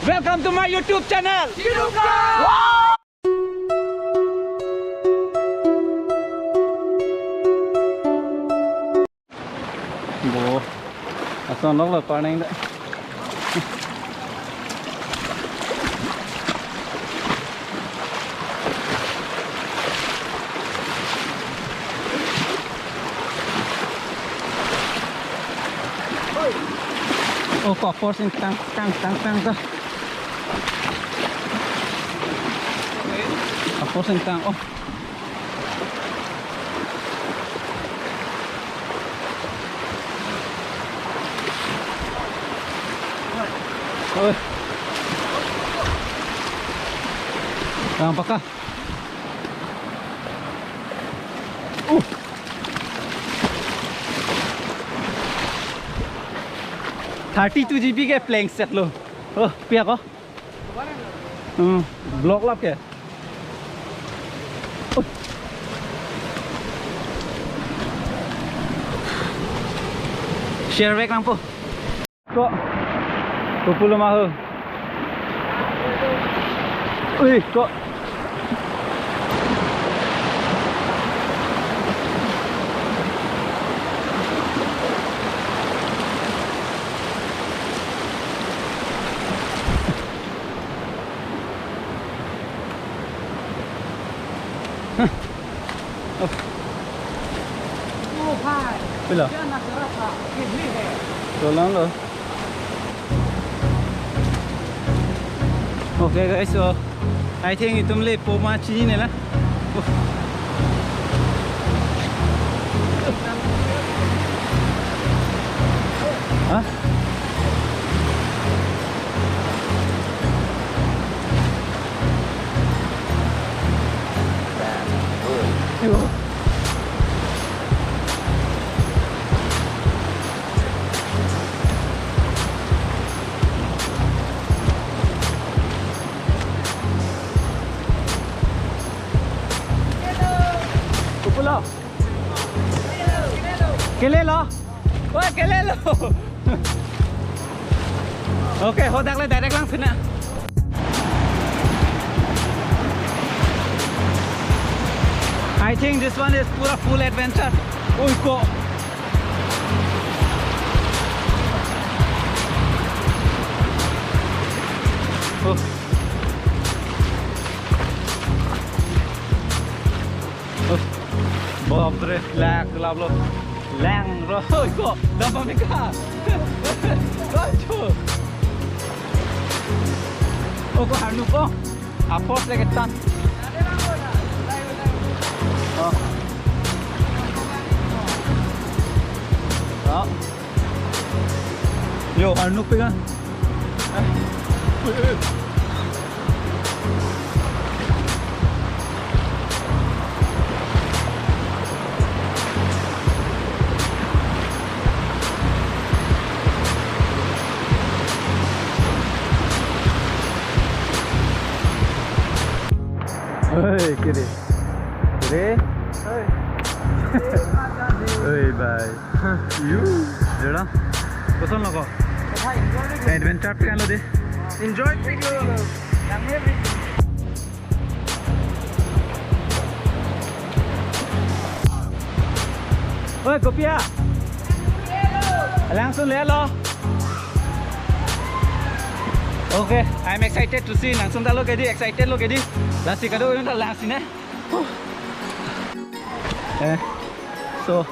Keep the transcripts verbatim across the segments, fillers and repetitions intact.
Welcome to my YouTube channel. Bo, ason lok lo parneng da. Oh, ko apor sing tang tang tang tang ta. Apor sing tang, oh. Oi. Tang paka. Uh. Thirty-two G B ke blank set lo. Oh, pia ko? Hmm, block lap ke? Uh. Share back nangpo. Ko. Kopulo ma ho. Ui, ko. Huh. Oh. Pilo? Dolang lo. Okay guys, so I think itum lepo ma chinine la. Uff. Hah? Yo. Kopulo. Kelelo. Wah, kelelo. Okay, hadak le direct lang sina. I think this one is pura full adventure. Ui, ko. Oh. Oh. Bapre, lang, lang lo. Lang, ro, oi, ko. Dapat mika. Kacau. Oh, ko harnuk, oh. Apor lagi tan. Oh. Oh. Yo, harnuk pegang. Oi, kiri. Kiri. Oi. Oi, bye. You. Jora. Koson lo ko? Adventure plan lo de. Enjoy pik lo. Oi, kopi ya? Langsun lelo. Okay, I'm excited to see. Langsun ta lo kedi, excited lo kedi. Lasi kado yun ta langsun eh. Eh, so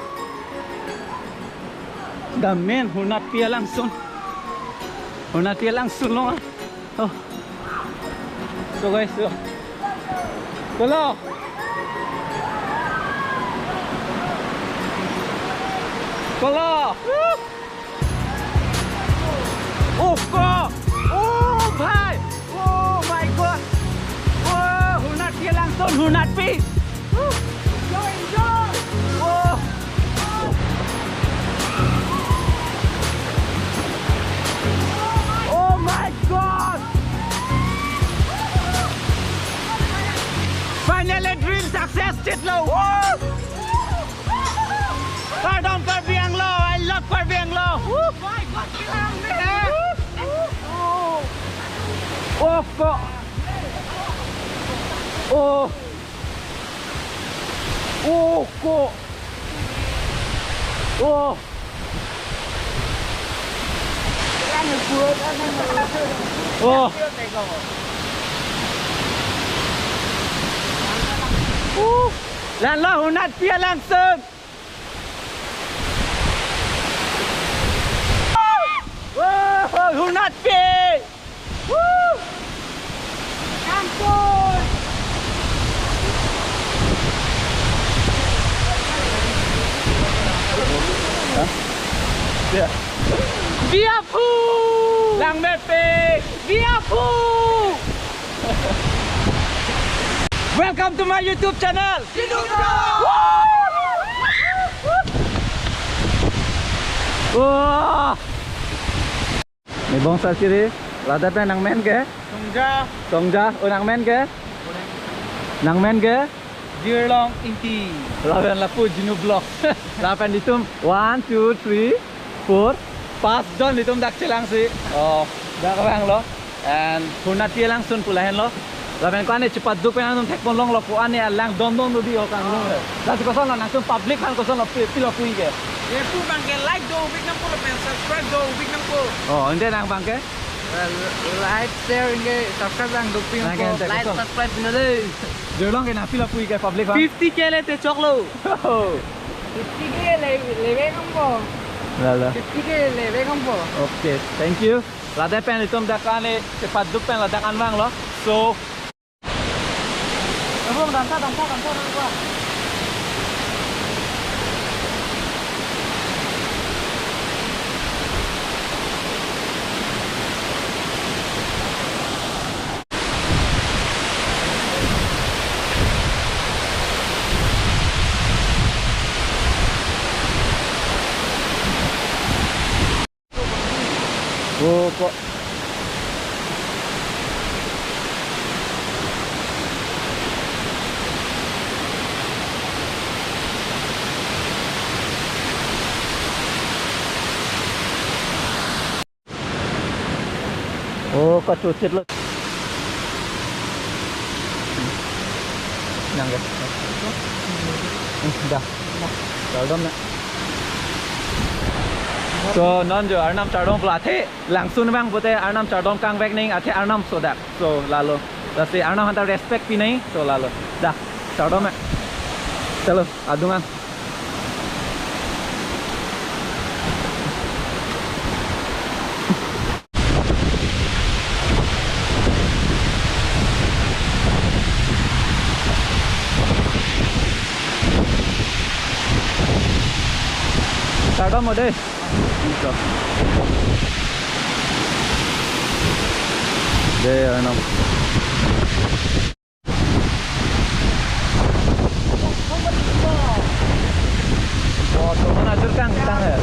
the main Hurnatpi alangsun. Hurnatpi alangsun lo. Oh. So guys, so. Kolo. Kolo. Woo! Oh, ko! Oh, bhai! Oh, my God! Oh, Hurnatpi alangsun, Hurnatpi! Woo! Enjoy, enjoy! Oh! Oh, my God! Finally, dream success, Chitlo! Woo! Kardom Karbi Anglong, I love Karbi Anglong. Woo! Oh, ko. Oh. Oh, ko. Oh. Oh. Uh. Lanlo Hunatpi alangsun. Wah, Hunatpi. Woo! Kampung. Hah? Ya. Biapu! Langmepik! Biapu! Welcome to my YouTube channel. Wah! Ni bong sar chiri, ladak pen nangmen ke? Songja. Songja, oh nangmen ke? Nangmen ke? Jirlong Ingti. Lapen lapu Jinu Vlog. Lapen itum one, two, three, four, pas jon itum dak chelangsi. Oh, dak vanglo. And Hunatpi alangsun pu lahenlo. Lapen ko-an chepaduk pen atum thekponlonglo, ko-an alang dondon dodi ho kanglong he. Lasi kosonlo nangtum public aphan kosonlo pi-, pilo pu-i ke? Lapu abangke like do-opik nangpo lapen subscribe do-opik nangpo. Oh, ante nang abangke? Well, like, share, anke subscribe lang dopik nangpo. Nang ke ante kosong. Like, subscribe pino dei. Jirlong ke nang pilo pu-i ke public aphan? Fifty K le te choklo. Oh. Fifty K le, leve nangpo. Lalo. Fifty K leve nangpo. Okay, thank you. Ladak pen itum dak kali chepaduk pen ladak an vanglo. So, Abang, damsa, damsa, damsa, damsa. Oh, ko. Oh, kachochetlo. Nang ke. Hmm, dah. Kardom na. So, non jo Arnam chardom pula the. Langsun vang pute Arnam chardom kangvek nangji athe Arnam sodak. So lalo. Lasi Arnam aphanta respect pi nangji. So lalo. Dah, chardom ya. Chalo, adung an. Chardom mo dei. Dei, Arnam. Bo, to mana jur kangtang ya.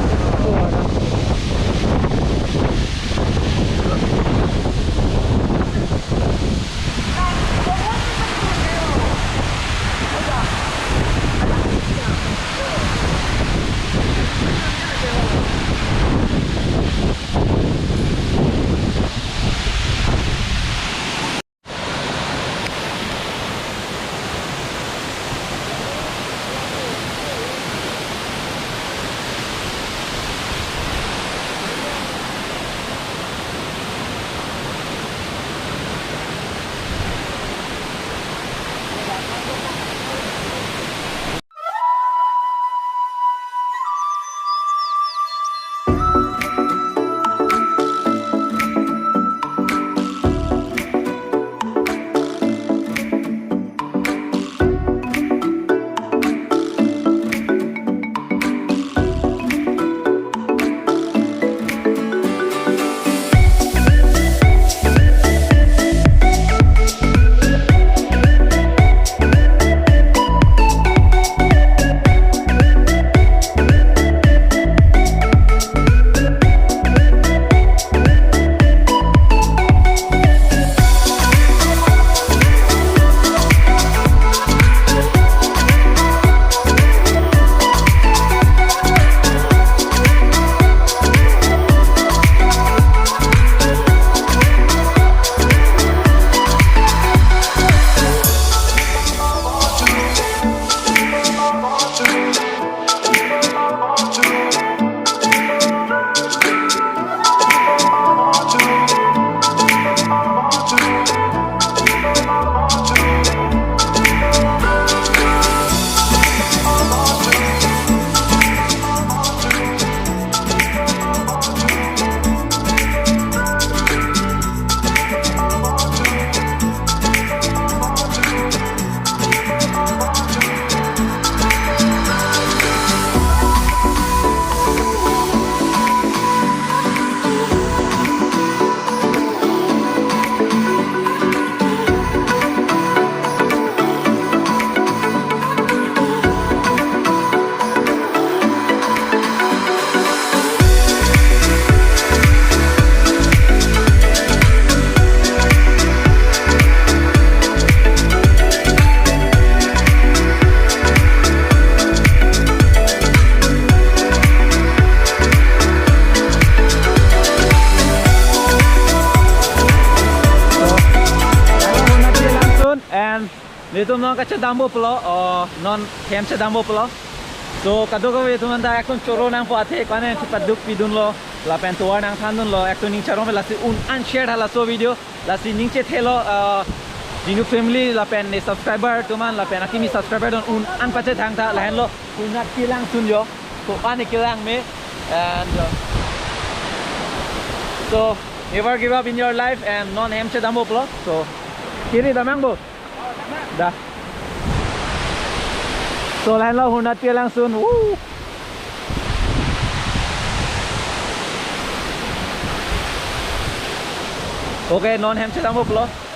Netum non kachedampo pulo, oh, non hem chedampo pulo. So, kadokave atum anta ekdom choro nangpo athe, kane chepaduk pidunlo, lapen tovar nangthandunlo, ekdom ning charong pe lasi un an share tha laso video, lasi ning chethelo, ah, Jinu family lapen ne subscriber atum an, lapen akimi subscriber atum un an pachethang tha, lahenlo, hunat kelang sun jo, so an kelang me, and, uh, so, never give up in your life, and non hem chedampo pulo, so, kiri damnang bo. Da. So, lahenlo hunat kelang sun. Woo. Okay, non hem chedampo pulo.